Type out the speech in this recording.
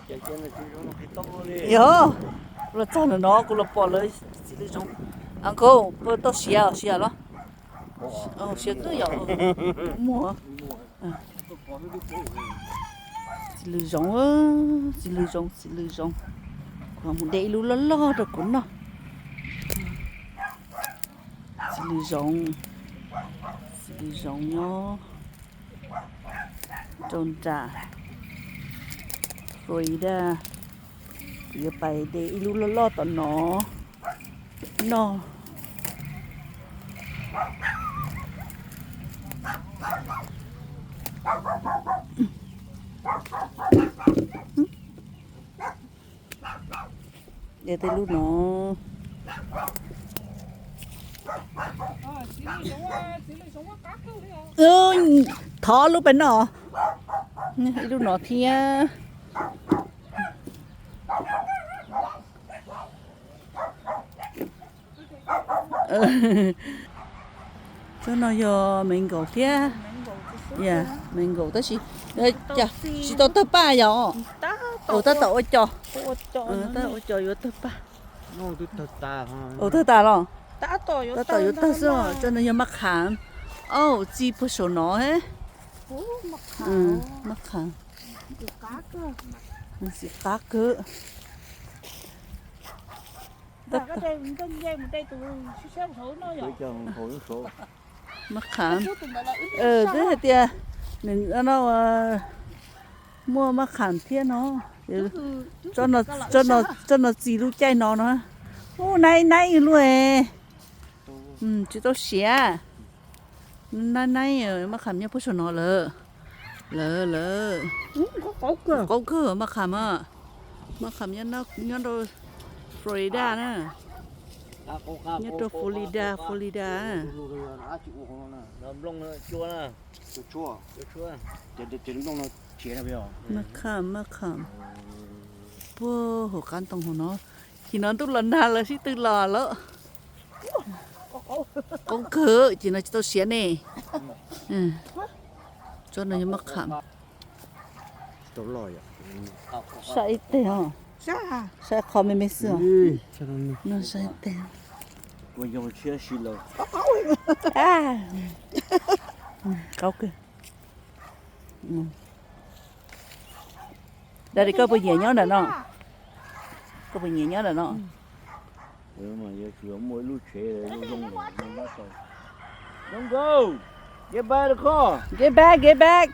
Yog, los txog ntawm no kuv los pom lawv txiv lws zoov. Uncle, puas tau siav, siav los? Siav kawg yom. Muag. Txiv lws zoov, txiv lws zoov, txiv lws zoov. Kuv mus de ib lub loj loj rau kuv noj. Txiv lws zoov, txiv lws zoov nyob rau nram Florida. Kuv yuav pais de ib lub loj loj tom no noj. De tej lub no. Thov lub pais noj. Ib lub no thiab. Tsob no yog mango thiab. Mango tab sis tsis tau tawg paj yom. Tab tom ua cos, tab tom ua cos yuav tawg paj. Ua tawg tas los? Tab tom yuav tawg xwb. Tsob no yog maj kham. Auj, txi puag saum no he. Maj kham. Txi qab kawg. Maj kham. Twb hais tias nws no muaj maj kham thiab no. Tsob no txi lub caij no no. Ub, naib naib lub. Tsis tau siav. Naib naib, maj kham nyob puag saum no lawm. Lawm lawm. Qaub kawg maj kham. Maj kham nyob rau Florida na. Nyob rau Florida, Florida. Maj kham, maj kham. Puag hauv qab ntoo hauv no. Chim no ntuj los nag lawm sib tw los lawm. Qaub kawg, chim no tsis tau siav ne. Tsob no yog maj kham. Saib ib teg os. Saib qhov me me xwb os. No saib ib teg. Qaub kawg. Daddy, koj puas nyiam nyob ntawm no? Koj puas nyiam nyob ntawm no? Don't go! Get back the car! Get back, get back!